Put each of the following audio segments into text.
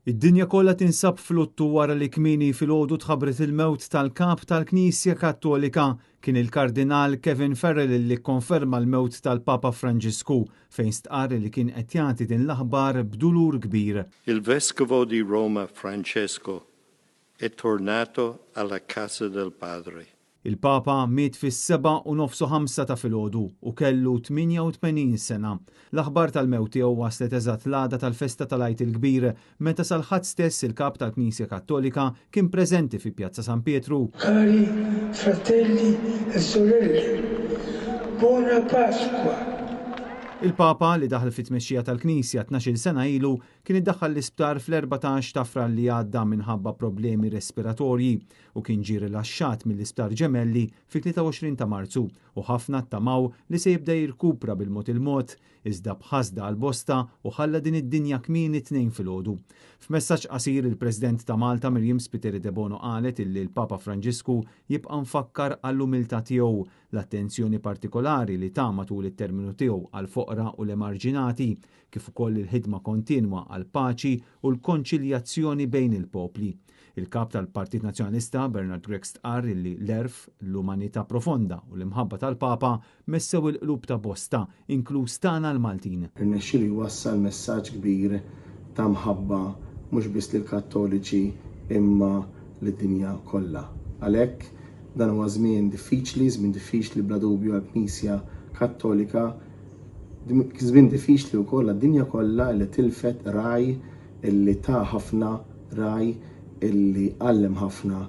Id-dinja kollha tinsab f'luttu wara li kmieni filgħodu tħabbret il-mewt tal-Kap tal-Knisja Kattolika. Kien il-Kardinal Kevin Farrell li kkonferma l-mewt tal-Papa Franġisku fejn stqarr li kien qed jagħti din l-aħbar b'dulur kbir. Il Vescovo di Roma Francesco è tornato alla casa del Padre. Il-Papa miet fis-7:35 ta' filgħodu u kellu 88 sena. L-aħbar tal-mewt tiegħu waslet eżatt l-għada tal-festa tal-Għid il-Kbir, meta sal-Ħadd stess il-Kap tal-Knisja Kattolika kien preżenti fi Pjazza San Pietru. Cari fratelli e sorelle, buona Pasqua! Il-Papa, li daħal fit-tmexxija tal-Knisja 12-il sena ilu, kien iddaħħal l-isptar fl-14 ta' Frar li għadda minħabba problemi respiratorji u kien ġie rilaxxat mill-Isptar Gemelli fit-23 ta' Marzu u ħafna ttamaw li se jibda jirkupra bil-mod il-mod iżda b'ħasda għal bosta u ħalla din id-dinja kmieni t-Tnejn filgħodu. F'messaġġ qasir il-President ta' Malta Myriam Spiteri Debono qalet illi l-Papa Franġisku jibqa' mfakkar għall-umiltà tiegħu, l-attenzjoni partikolari li ta matul it-terminu tiegħu għall-foqra u l-emarġinati, kif ukoll il-ħidma kontinwa għall-paċi u l-konċiljazzjoni bejn il-popli. Il-Kap tal-Partit Nazzjonalista, Bernard Grech stqarr illi l-għerf, l-umanità profonda u l-imħabba tal-Papa messew il-qlub ta' bosta, inkluż tagħna l-Maltin. Irnexxielu jwassal messaġġ kbir ta' mħabba mhux biss lill-Kattoliċi imma lid-dinja kollha. Għalhekk, dan huwa żmien diffiċli, żmien diffiċli bla dubju għall-Knisja Kattolika, żmien diffiċli wkoll għad-dinja kollha li tilfet ragħaj illi ta ħafna, ragħaj illi għallem ħafna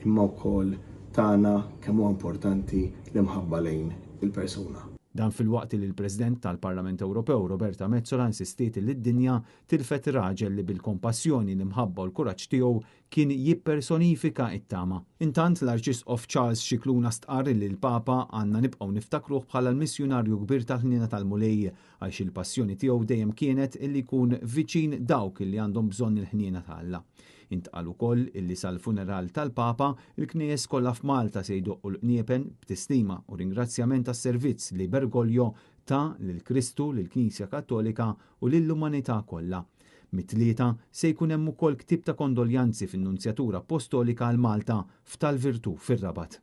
imma wkoll tana kemm huwa importanti l-imħabba lejn il-persuna. Dan filwaqt li l-President tal-Parlament Ewropew Roberta Metsola insistiet li d-dinja tilfet raġel li bil-kompassjoni, l-imħabba u l-kuraġġ tiegħu kien jippersonifika t-tama. Intant, l-Arċisqof Charles Scicluna stqarr li l-Papa għandna nibqgħu niftakruh bħala l-missjunarju kbir tal-ħniena tal-Mulej għaliex il-passjoni tiegħu dejjem kienet illi jkun viċin dawk illi għandhom bżonn il-ħniena ta' Alla. Intqal ukoll illi sal-funeral tal-Papa, il-knejjes kollha f'Malta se jdoqqu l-qniepen b'tislima u ringrazzjament għas-servizz li Bergoglio ta lil Kristu, lill-Knisja Kattolika u lill-umanità kollha. Mit-Tlieta se jkun hemm ukoll ktieb ta' kondoljanzi fin-Nunzjatura Appostolika għal Malta f'Tal Virtù fir-Rabat.